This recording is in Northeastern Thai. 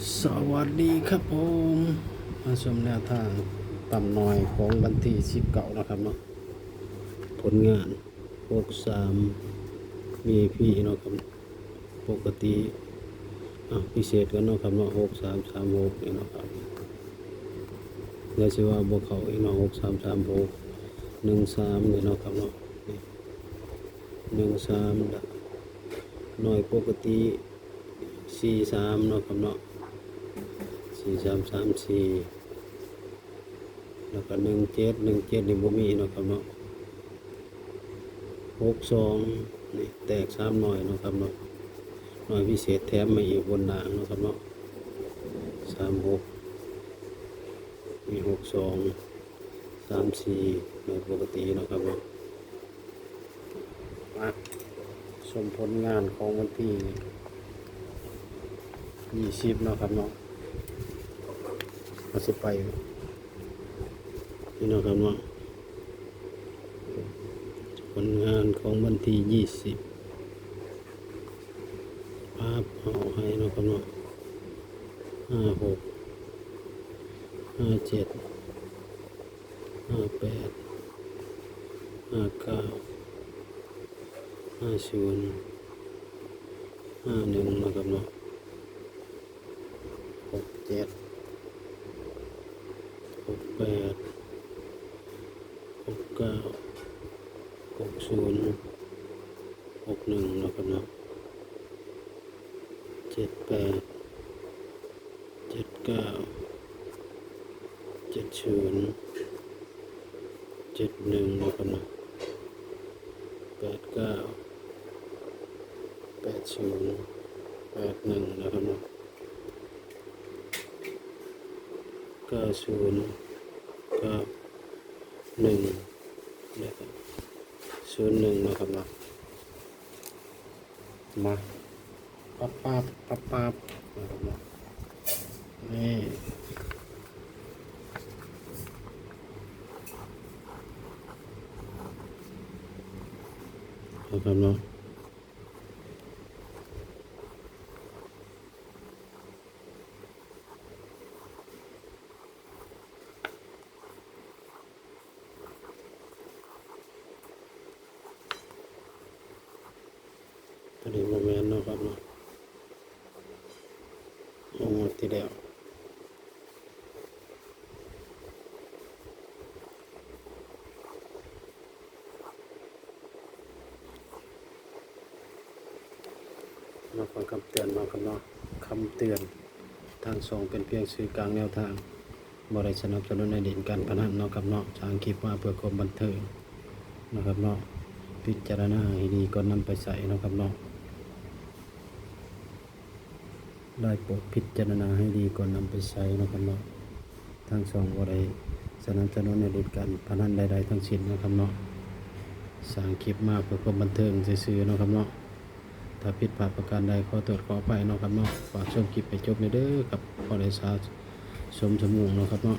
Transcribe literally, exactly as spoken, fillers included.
สวัสดีครับผม มาชมแนวทางต่ำหน่อยของวันที่สิบเก้านะครับเนาะ ผลงาน หกสาม วี ไอ พี เนาะครับ ปกติ อ่ะ พิเศษกันเนาะครับเนาะ หกสามสามหก นี่เนาะครับ แล้วสิว่าบ่เข้าอีกเนาะ หกสามสามหก หนึ่งสาม นี่เนาะครับเนาะ นี่ หนึ่งสาม ละ หน่วยปกติ สี่สาม เนาะครับเนาะ สี่สามสามสี่ แล้วก็ หนึ่งเจ็ด หนึ่งเจ็ด นี่บ่มีเนาะครับเนาะ หกสอง นี่แตกสามหน่วยเนาะครับเนาะ หน่วยพิเศษแถมมาอีกบนล่างเนาะครับเนาะ สามหก มี หกสอง สามสี่ หน่วยปกติเนาะครับเนาะ มาชมผลงานของวันที่ยี่สิบเนาะครับเนาะ ก็สิไป นี่เนาะครับเนาะ ผลงานของวันที่ยี่สิบ ปั๊บ เอาให้เนาะครับเนาะ ห้าหก ห้าเจ็ด ห้าแปด ห้าเก้า ห้าศูนย์ ห้าหนึ่ง นะครับเนาะ หกเจ็ด หกแปด หกเก้า หกศูนย์ หกหนึ่ง นะครับเนาะ เจ็ดแปด เจ็ดเก้า เจ็ดศูนย์ เจ็ดหนึ่ง นะครับเนาะ แปดเก้า แปดศูนย์ แปดหนึ่ง นะครับเนาะ เก้าศูนย์ เก้าหนึ่ง และก็ ศูนย์หนึ่ง นะครับเนาะ มา ปั๊บปั๊บปั๊บปั๊บ นะครับเนาะ นี่ นะครับเนาะ ตัวนี้บ่แม่นเนาะครับเนาะ งวดที่แล้ว มาฟังคำเตือนเนาะครับเนาะ คำเตือน ทางช่องเป็นเพียงสื่อกลางแนวทาง บ่ได้สนับสนุนให้เล่นการพนันเนาะครับเนาะ สร้างคลิปมาเพื่อความบันเทิงนะครับเนาะ พิจารณาให้ดีก่อนนำไปใช้เนาะครับเนาะ ได้โปรดพิจารณาให้ดีก่อนนำไปใช้เนาะครับเนาะ ทางช่องบ่ได้สนับสนุนให้เล่นการพนันใดๆทั้งสิ้นเนาะครับเนาะ สร้างคลิปมาเพื่อความบันเทิงซื่อๆเนาะครับเนาะ ถ้าผิดพลาดประการใดขอโทษขออภัยเนาะครับเนาะ ฝากชมคลิปให้จบเด้อครับ พอได้สะสมชั่วโมงเนาะครับเนาะ